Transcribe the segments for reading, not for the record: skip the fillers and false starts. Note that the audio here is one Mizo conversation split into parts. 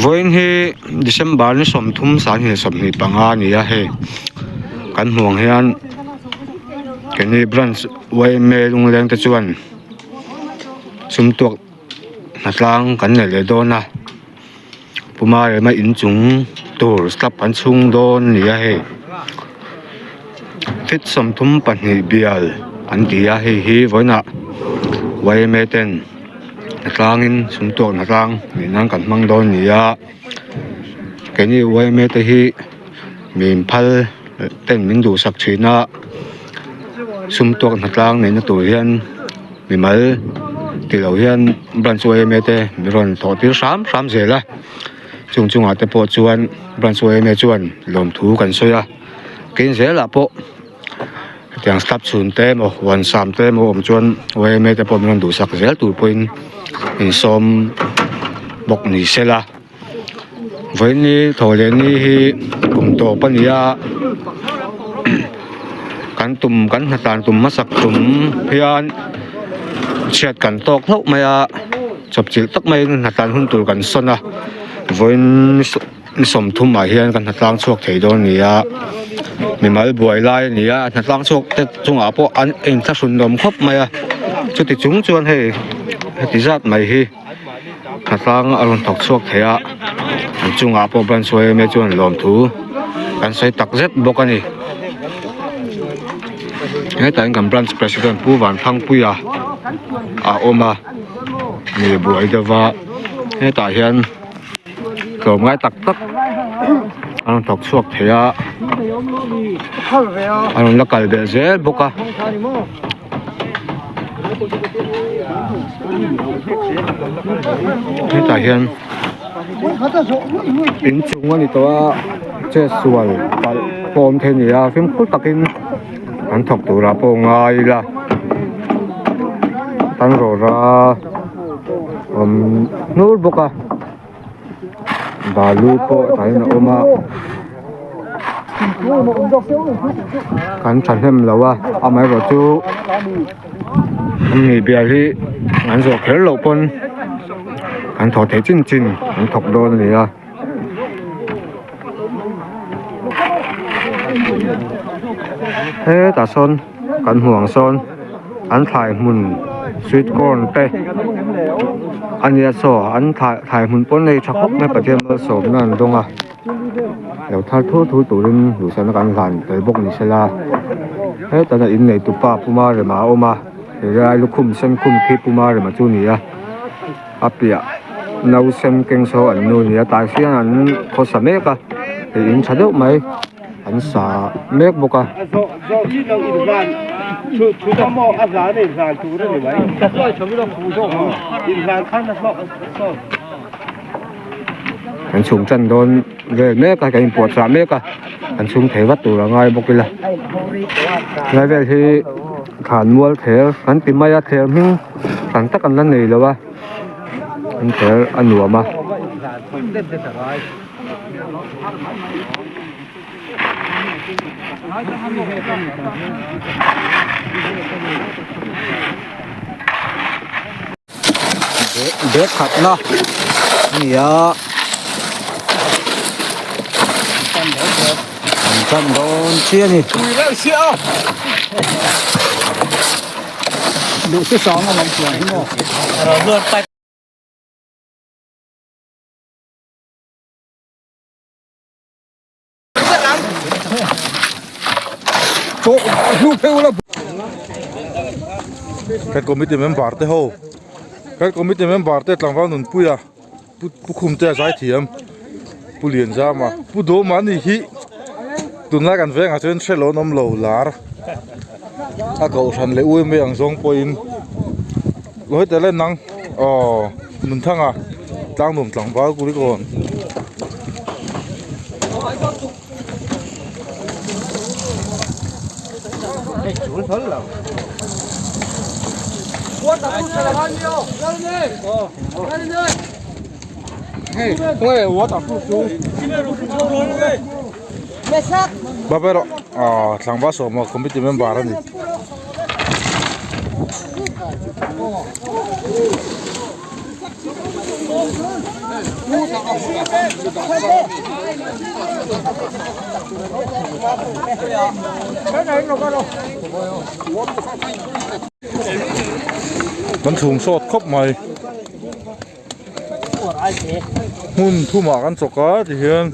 Vawiin hi December ni 30 2025 a ni a hei kan hmuh ang hian keini branch yma lungleng te chuan sumtuak hnatlang kan nei leh dawn a Puma rema inchung tur slab an chhung dawn a ni a hei feet 32 bial an ti a hei hi vawiinah yma ten hnatlangin sumtuak hnatlang nih nan kan hmang dawn a ni a keini yma te hi min phal ten min duhsak thin a sumtuak hnatlang neihna tur hian. Mimal ti lo hian branch yma te min rawn thawh tir hram hram zel a chung chungah te pawh chuan branch yma chuan lawmthu kan sawi a tin zelah pawh hetiang slab chhun te emaw huan sam te emaw awm chuan yma te pawh min rawn duhsak zel tur pawhin insawm bawk ni sela. Vawiin ni thaw leh ni hi kum tawp a ni a kan tum kan hnatlan tum hmasak tum hian chhiat kan tawk hlauh mai a chawpchilh tak maiin hnatlan hun tur kan sawn a vawiin ni 30 ah hian kan hnatlang chhuak thei dawn a ni a mimal buai lai a ni a hnatlang chhuak te chungah pawh an inthlahrun awm khawp mai a chuti chung chuan hei heti zat mai hi. Hnatlang a rawn thawk chhuak thei a an chungah pawh branch yma chuan lawmthu kan sawi tak zet bawk a ni hetah hian kan branch president Pu Vanthangpuia a awm a mi buai deuh va hetah hian tlawmngai tak tak a rawn thawk chhuak thei a a rawn la kal belh zel bawk a. Hetah hian inchung a ni tawh a chetsual palh pawh a awm thei a ni a fimkhur takin an thawk turah pawh ngai ila an rawra awm hnur bawk a. Balu pawh tah hian a awm a kan thahnem lo a amaherawh chu an bial hi an zawh kher loh pawn an thawh theih chin chin an thawk dawn a ni a. Hetah sawn kan hmuh ang sawn an thlai hmun sweet corn te a nia saw an thlai thlai hmun pawn nei tha khawp mai Pathian malsawmna an dawng a lo thar thur thur turin duhsakna kan hlan tel bawk ni sela hetah hian in nei tupa Puma Rema a awm a helai lukhum sen khum khi Puma Rema chu a ni a a piah nausen keng saw an nu a ni a tah hian an khawsa mek a hei in tha deuh mai. An sa mek bawk a. Kan chhung tan dawn vel mek a kan inpuahchah mek a kan chhung thei vat tur a ngai bawk ila helai vel hi thlanmual thler kan ti mai a thler hming hran tak an la nei lo a an thler a nuam a. Bag khatna a ni a an tan dawn chiah a ni. Kan committee member te ho kan committee member te tlangval nunpuia pu pu khum te a zai thiam pu lianzama pu dawma ani hi tunlai kan vengah chuan hre lo an awm lo lar a kohhran leh u em ang zawng pawhin lo heti len ang aw nunthanga tlangnuam tlangval kulikawn. Baba erawh ah tlangval sawma committee member a ni. Kan chhung sawt khawp mai hmun thumah kan chawk a tihian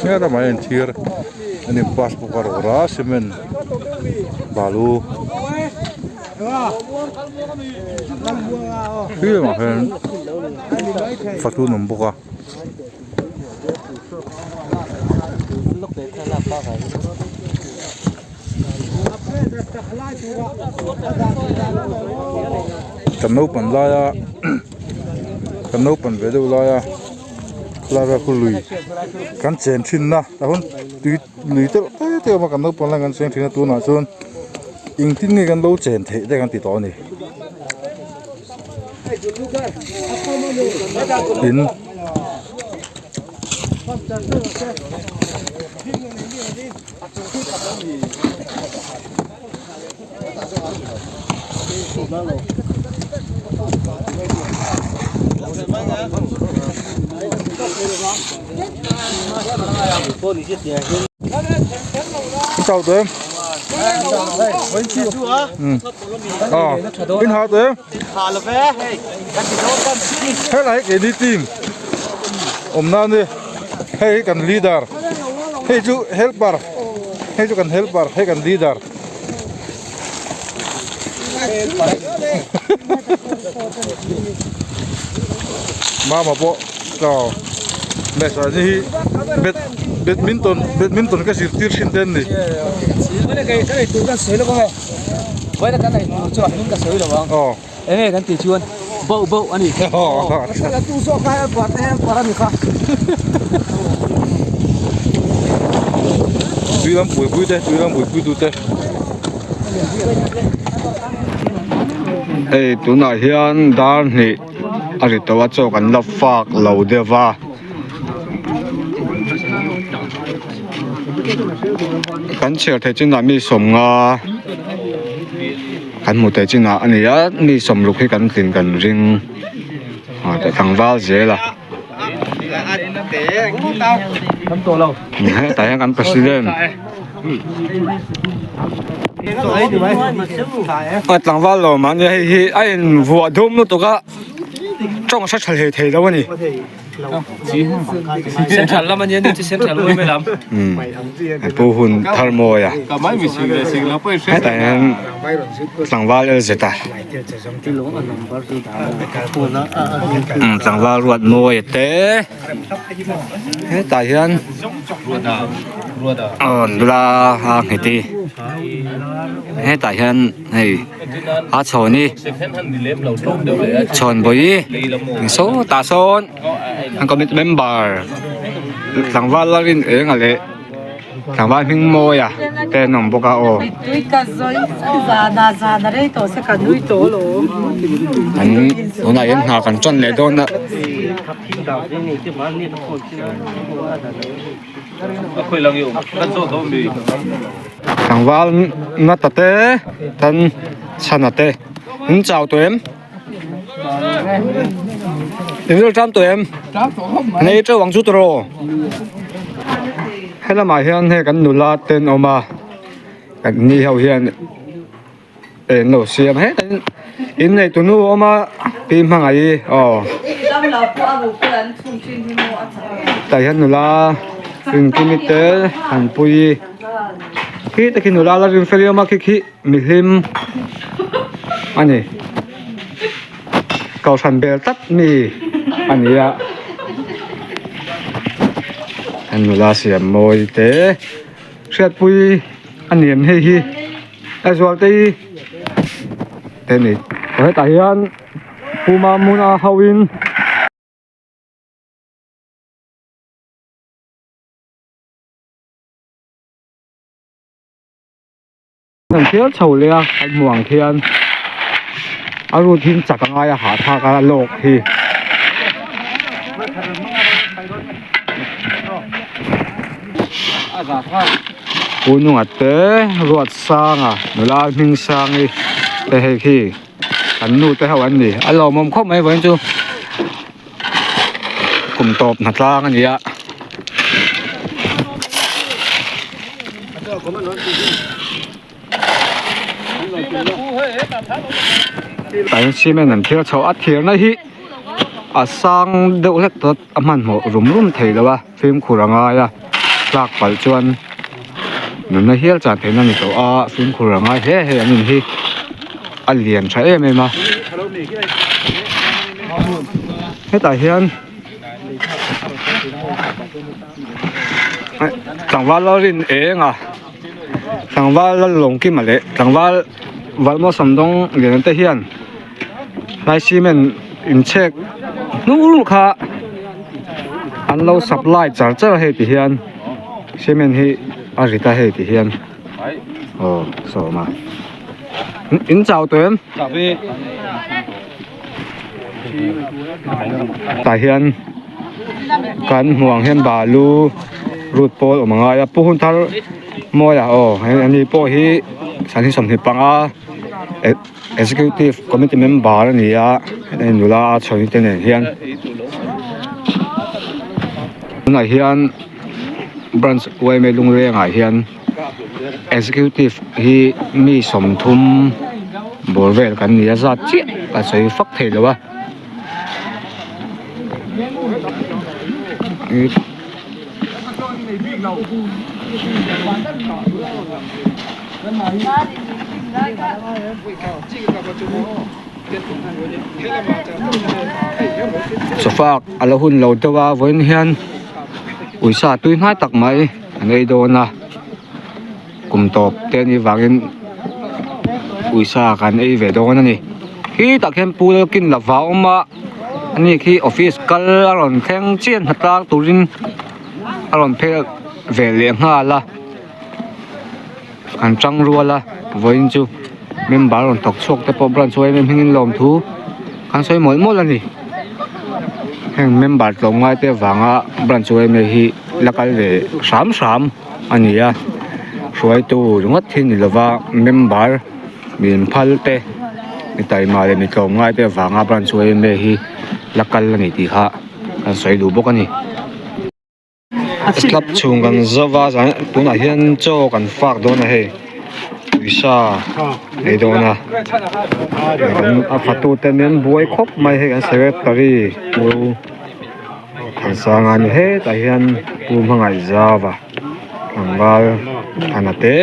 He ramah hian thir an in pass bawk a rawra cement balu khi lamah hian fatu an awm bawk a. Kan naupan laia kan naupan ve deuh laia khawlai vel khu lui kan chen thin na tah hun tui lui deuh te te a awm a kan naupan lai kan cheng thin a tunah chuan engtin nge kan lo chen theih te kan ti tawh a ni tin. Chào tụi em. Ừ. In hả tụi em? Helai hi keini team awm na ani hei hi kan leader hei chu helper hei chu kan helper hei kan leader mama pawh aw match ah hi bat badminton badminton ka zirtir thin te an ni. Enge kan tih chuan bauh bauh a ni. Tui lam buaipui te tui lam buaipui tu te. Hei tunah hian dar hnih a ri tawh a chaw kan la fak lo deuh va. Kan chhiar theih chinah mi sawmnga. Kan hmu thei chinah a ni a mi sawmruk hi kan tlin kan ring a tlangval zel a hetah hian kan president a tlangval lo mahni hei hi a invuah dum lutuk a tawng hre tha hlei thei lo a ni. Central lam ania ni chu central lam lam. Pu hun thar mawi a. Hetah hian tlangval LZ a. Tlangval ruat mawi a te. Hetah hian aw nula a nghet i. Hetah hian hei. A chhawn hi chhawn bawi sawtah sawn an committee member tlangval la rin eng a leh tlangval hming mawi a te an awm bawk a aw an tunah hian hna kan tan leh dawn a. Tlangval nata te tan chhana te an chau tawh em in ril ṭam tawh em nei ṭeuh ang chu tawh helamah hian hei kan nula te an awm a kan ni ho hian. Eng lo siam hetah hian in nei tunu a awm a pi hmangaih aw tah hian nula rinkim te an pui khi te khi nula la rin fel em a khi khi mihlim a ni kohhran bel tlat mi a ni a an nula siam mawi te hriatpui a ni em hei hi. A zual te hi te ni hetah hian Pu Mamuna ho in an thial chho leh a an hmu ang khian. A route hi chak a ngai a hahthlak a lawk hi. Pu Nunga te Ruatsanga nula Hmingsangi te hei khi an nu te ho an ni a lawmawm khawp mai vawiin chu kum tawp hna tlang a ni a. Tah cement an thil chho a thirna hi a sang deuh hlek tawt a hmanhmawh rum rum thei lo a fimkhur a ngai a tlak palh chuan nunna hial chan theihna a ni tawh a fimkhur a ngai hle hei an in hi a lian tha em em a hetah hian. Tlangval a rin eng a tlangval a lawng kim a leh tlangval valmaw sawmdawng lian te hian hlai cement inchhek hnur kha an lo supply char char a hei ti hian cement hi a rit a hei ti hian aw sawma in chau tawh em. Tah hian kan hmuh ang hian balu root pawl awm a ngai a pu hun thar mawi ah aw ani pawh hi sanghnih 25 executive committee member a ni a hei nula a chhawni te nen hian tunah hian branch yma lungleng ah hian. Executive hi mi 30 bawr vel kan ni a zat chiah ka sawi fak thei lo a sofa a la hun lo deuh a vawiin hian uisa tui hnai tak mai. An ei dawn a kum tawp te anih vangin uisa kan ei ve dawn a ni khi tak hian pu lalkin lova a awm a ani khi office kal a rawn thleng chian hna tlang turin a rawn phel ve leh nghal a an tang rual a vawiin chu member rawn thawk chhuak te pawh branch yma hmingin lawmthu an sawi mawlh mawlh a ni heng member tlawmngai te avanga branch yma hi la kal ve hram hram a ni a hruaitu ringawt hi ni lova member min phal te mi taima leh mi tlawmngai te avanga branch yma hi la kal a ni tih kha kan sawi duh bawk a ni. Slab chhung kan zauh a chuan tunah hian chaw kan fak dawn a hei uisa ei dawn a a fatu te nen buai khawp mai hei kan secretary pu Thansanga a ni hetah hian pu Hmangaihzauva tlangval Thana te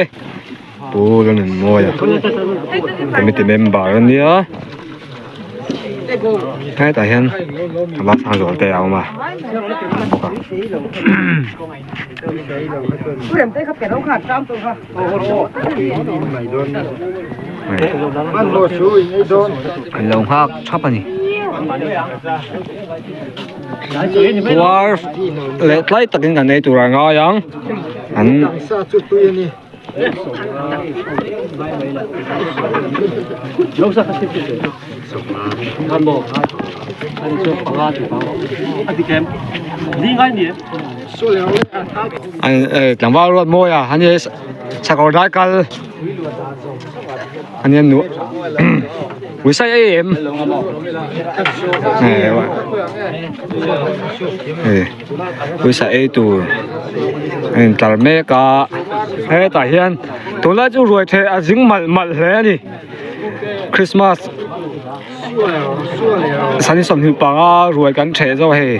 pu Lalnunmawia committee member a nia hetah hian tlangval Sangzuala te a awm a bawk a. An lo nghak thap a ni puar leh tlai takin kan ei tur a ngai ang an. Tlangval ruat mawi a ani sakawr dai kal ani an nu uisai ei em uisai ei tur a intlar mek a hetah hian tunlai chu ruai theh a zing malh malh hle a ni Christmas sani 25 ruai kan theh zawk a hei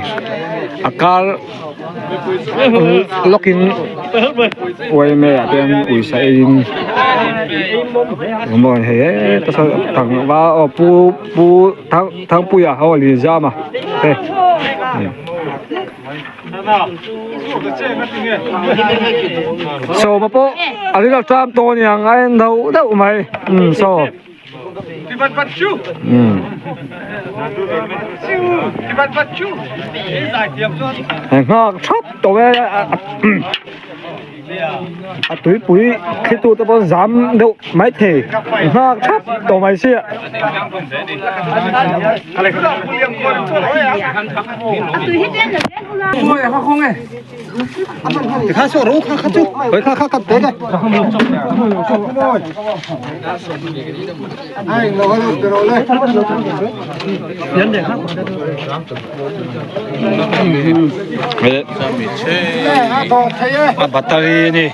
a kar lawkin yma ah te hian uisa eiin engmaw hei heta saw tlangval aw pu pu Thangpuia aw Lizama te sawma pawh a ring a ṭam tawh aniang a en deuh deuh mai umm saw umm hei nghak ṭhap tawh e. A tuipui thlitu te pawh zam deuh mai thei nghak thap tawh mai sia. A battery a ni.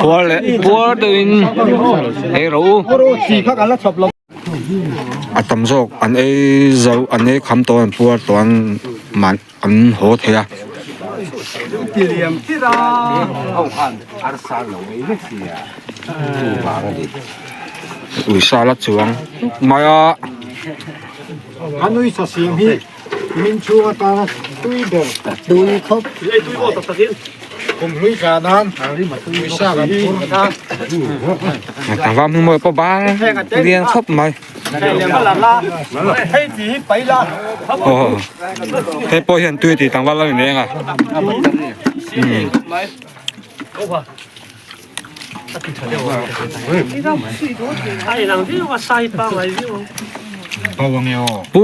Puar leh puar deuhin ei rawh u. A tam zawk an ei zo an ei kham tawh an puar tawh an mah an haw thei a. Uisa la chuang mai a. Min chhung atana tui ber tui khawp kum hlui zan an pawisa kan phur kha. Tlangval hming mawi pawh bal lian khawp mai. Aw hei pawh hian tui tih tlangval a ni eng a. Pu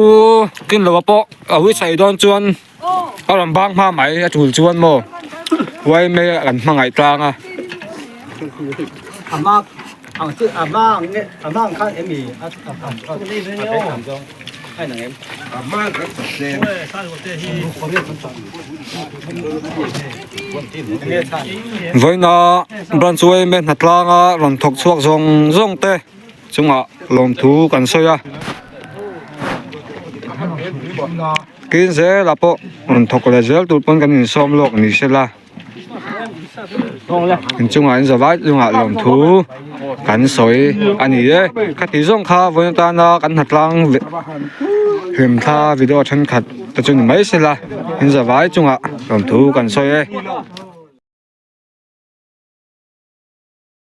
Kinlova pawh a ui chhaih dawn chuan a rawn bang hma mai a tul chuan maw uai mai a kan hmangaih tlang a. Vawiina branch yma hnatlanga rawn thawk chhuak zawng zawng te chungah lawmthu kan sawi a tin zelah pawh rawn thawk leh zel tur pawn kan insawm lawk ni sela. Inchungah in zavai chungah lawmthu kan sawi a ni e khati zawng kha vawiin atana kan hnatlang hlimthla video thenkhat te chu ni mai sela in zavai chungah lawmthu kan sawi e.